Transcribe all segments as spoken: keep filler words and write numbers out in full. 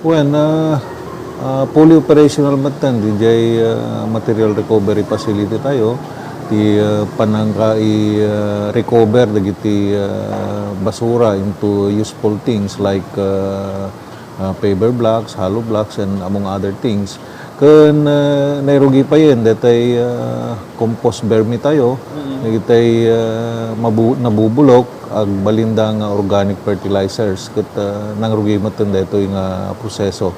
Wen, ah, ah, fully operational metten diay, ah, material recovery facility tayo. Ti, ah, panangkai, ah, recover dagiti, ah, basura into useful things like, ah, ah, paver blocks, hollow blocks, and among other things. Ken, ah, nairugi payen detay, ah, compost vermi tayo, dagitay, ah, mabu-, nabubulok, agbalinda nga organic fertilizers. Ket, ah, nangrugi metten daytoy nga proseso.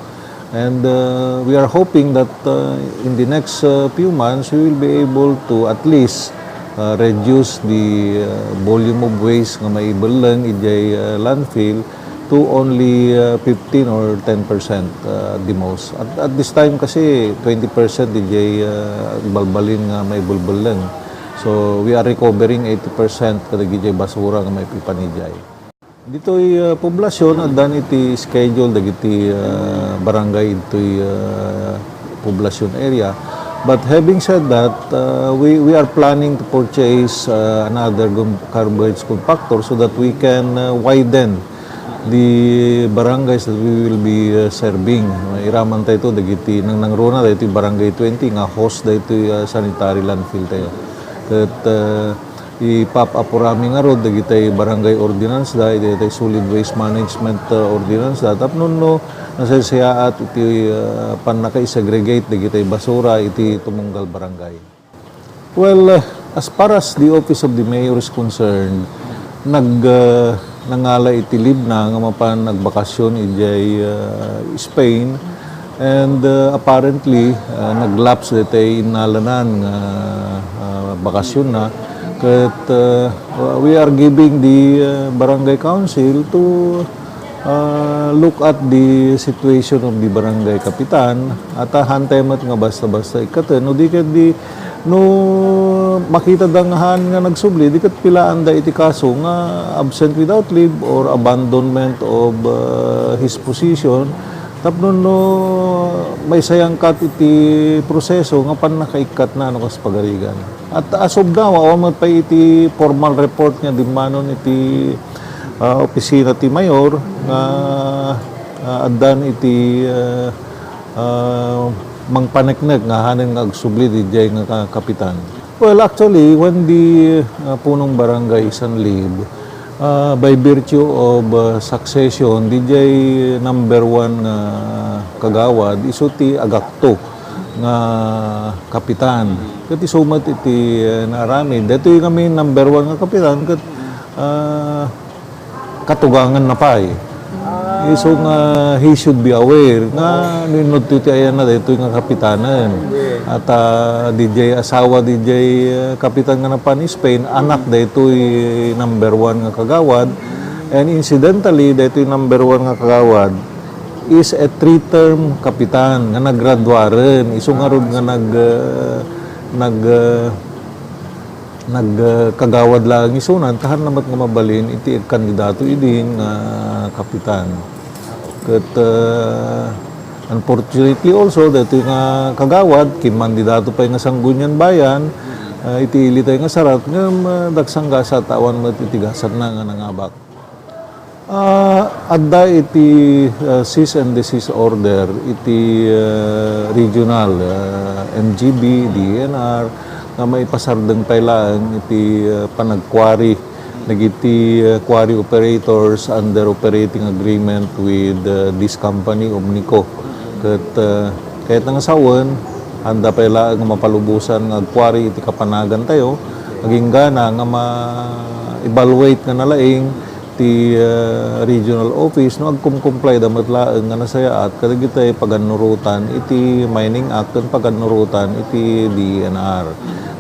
And, uh, we are hoping that, uh, in the next, uh, few months, we will be able to at least, uh, reduce the, uh, volume of waste nga maibelleng idiay, uh, landfill to only, uh, fifteen or ten percent, uh, at the most. At, at this time kasi, twenty percent idiay, uh, balbalin nga maibelbelleng. So, we are recovering eighty percent kadagiti basura nga maipipan idiay. Ditoy, ah, poblasyon, addan iti schedule dagiti, ah, barangay ditoy, ah, poblasyon area. But having said that, ah, we, we are planning to purchase, ah, another gum-, garbage compactor so that we can, ah, widen the barangays that we will be, ah, serving. Iraman tayo dagiti nang nangruna dagiti barangay twenty nga host daytoy, ah, sanitary landfill tayo. Ket, ah, Ipap-apurami ngarud dagitay barangay ordinance da, iti, iti solid waste management, uh, ordinance da, tapno no nasaysayaat iti, uh, pannaka-segregate dagitay basura iti tumunggal barangay. Well, uh, as far as the Office of the Mayor is concerned, nag, uh, nangala iti leave na nga mapan nagbakasyon idiay, uh, Spain. And, uh, apparently, uh, nag-lapse daytay innalanan nga, uh, bakasyon na. Ket, uh, we are giving the, uh, barangay council to, uh, look at the situation of the barangay kapitan. At, uh, hantay met nga basta-basta ikkaten. No di ket di, no makita da nga haan nga nagsubli, di ket pilaanda iti kaso nga absent without leave or abandonment of, uh, his position. Tapno no maisayangkat iti proseso nga pannakaikkatna no kas pagarigan. At as of now, awan met pay iti formal report nga dimmanon iti, ah, opisina ti mayor nga, ah, addan iti, ah, ah, mangpaneknek nga hanen nga agsubli didiay nga ka-, kapitan. Well, actually, when the, uh, punong barangay is on leave, uh, by virtue of, uh, succession, didiay number one nga kagawad, isu ti agakto nga kapitan. Ket isu met iti, uh, naaramid. Daytoy kami number one nga kapitan, ket, uh, katuganganna pay. Isu nga he should be aware nga no inno ti ayanna daytoy nga kapitanen. At, ah, didiay asawa didiay, ah, kapitan nga napan Spain, anak daytoy number one nga kagawad. And incidentally, daytoy number one nga kagawad is a three-term kapitan nga naggraduaren. Isu ngarud nga nag, ah, nag, ah, nag, ah, kagawad laeng isunan, ta haanna met nga mabalin iti agkandidato idin nga kapitan. Ket, ah, unfortunately also, daytoy nga kagawad, kimmandidato pay nga Sangguniang Bayan, ah, iti ilitay nga sarat, ngem, ah, dagsang gasat, awan met iti gasatna nga nangabak. Ah, adda iti, ah, cease and desist order iti, ah, regional, ah, M G B, D N R, nga maipasardeng pay laeng iti, ah, panagquarry dagiti, ah, quarry operators under operating agreement with, ah, this company, Omnico. Ket, ah, kayatna nga sawen, haanda pay laeng nga mapalubosan nga agquarry iti kapanagantayo, agingga na nga ma-evaluate nga nalaing ti, ah, regional office no agkumkumplayda met laeng nga nasayaat kadagiti pagannurotan iti Mining Act ken pagannurotan iti D N R.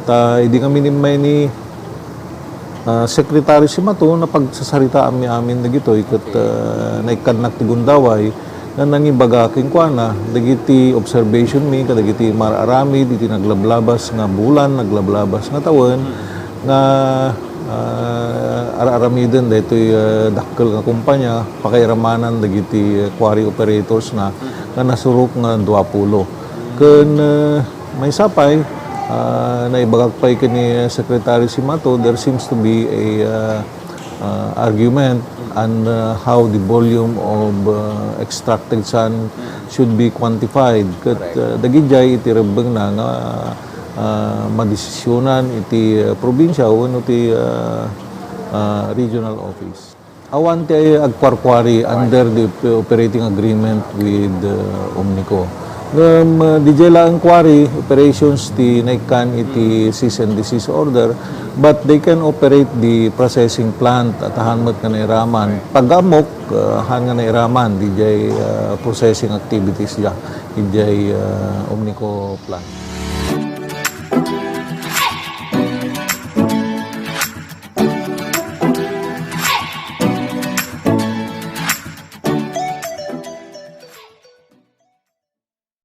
Ta idi ngamin immay ni, ah, Secretary Simato, napagsasaritaanmi amin dagitoy ket, ah, naikkannak ti gundaway nga nangibaga kenkuana dagiti observation mi kadagiti mar-aramid iti naglablabas nga bulan, naglablabas nga tawen nga, ah, ar-aramiden daytoy, ah, dakkel nga kumpanya, pakairamanan dagiti quarry operators na nga nasurok nga duapulo. Ken, ah, maysa pay, ah, naibagak pay ken ni Secretary Simato, there seems to be a, ah, uh, argument on, uh, how the volume of, uh, extracted sand should be quantified. Ket, uh, dagidiay iti rebbengna nga, uh, madesisionan iti, uh, probinsya wenno ti, uh, uh, regional office. Awan ti agquarquari under the op-, operating agreement with, uh, OMNICO. Ngem, uh, didiay laeng quarry operations ti naikkan iti cease and desist order, but they can operate the processing plant at ahan met nga nairaman. Pag-amok, uh, ahan nga nairaman, didiay, uh, processing activities dia, didiay, uh, OMNICO plant.